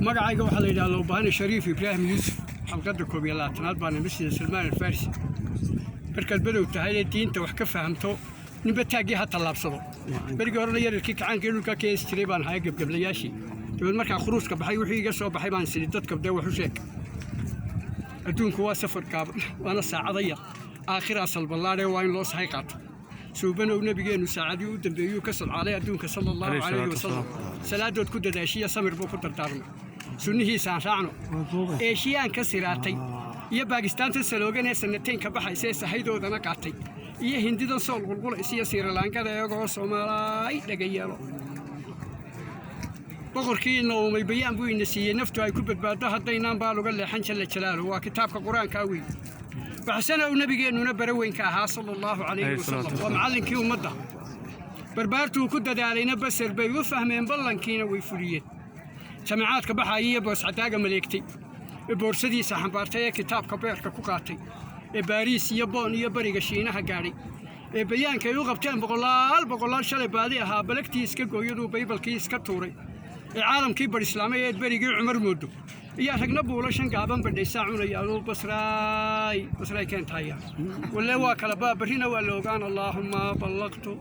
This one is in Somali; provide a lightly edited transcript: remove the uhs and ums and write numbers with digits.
Magacayga waxaa la yidhaha Lowbahane Shariif Ibraahim Yuusuf. Xalqadda 21aad baana Masjida Salmaan Alfarisi. Markaad badow tahay ee diinta wax ka fahamto, ninba taaggii ha tallaabsado. Berigii horena yararkii kacaankii dhulka ka heesi jiray baan haya, gebgeblayaashii. Dabeed markaa khuruuska baxay, wixii iga soo baxay baan sidhi dadka dee wax u sheeg. Adduunku waa safar gaaban, waana saacada yar, aakhiraa salballaadhee waa in loo sahay qaato. Suubanow nabigeennu saacadii u dambeeyuu ka sodcaalay adduunka, sala Allahu calayhi wasalam. Salaadood ku dadaashiya samir buu ku dardaarmay. Sunnihiisaan raacno. Eeshiyaan ka siraatay iyo Baakistaanta saloogan ee sanateynka baxaysa ee sahaydoodana qaatay, iyo Hindidan sool qulqulaysa iyo Siiralaankada eegoo, Soomaalaay dhaga yeelo. Boqorkiina uumay bayaan buu ina siiyey naftu ay ku badbaaddo haddaynaan baa luga leexan. Jalla jalaalu waa kitaabka Qur-aankaa weyn. Baxsana uu nabigeennuna bare weynka ahaa, sala Allahu calayhi wasalam, waa macallinkii ummadda. Barbaartuu ku dadaalayna basar bay u fahmeen, ballankiina way fuliyeen. Jamacaadka baxaya iyo booscadaaga maleegtay ee boorsadiisa xambaartay ee kitaabka beerka ku qaatay ee Baariis iyo Boon iyo bariga Shiinaha gaadhay ee bayaankay u qabteen boqolaal boqolaal shalay baadi ahaa, balagtii iska gooyaduu baybalkii iska tuuray ee caalamkii bar islaamay ee berigii Cumar moodo iyo ragna buulashan gaaban badhaysaa cunaya. Aduu basraay basraay keentaya walle waa kala baa, barrina waa la ogaan. Allaahumma ballaqtu.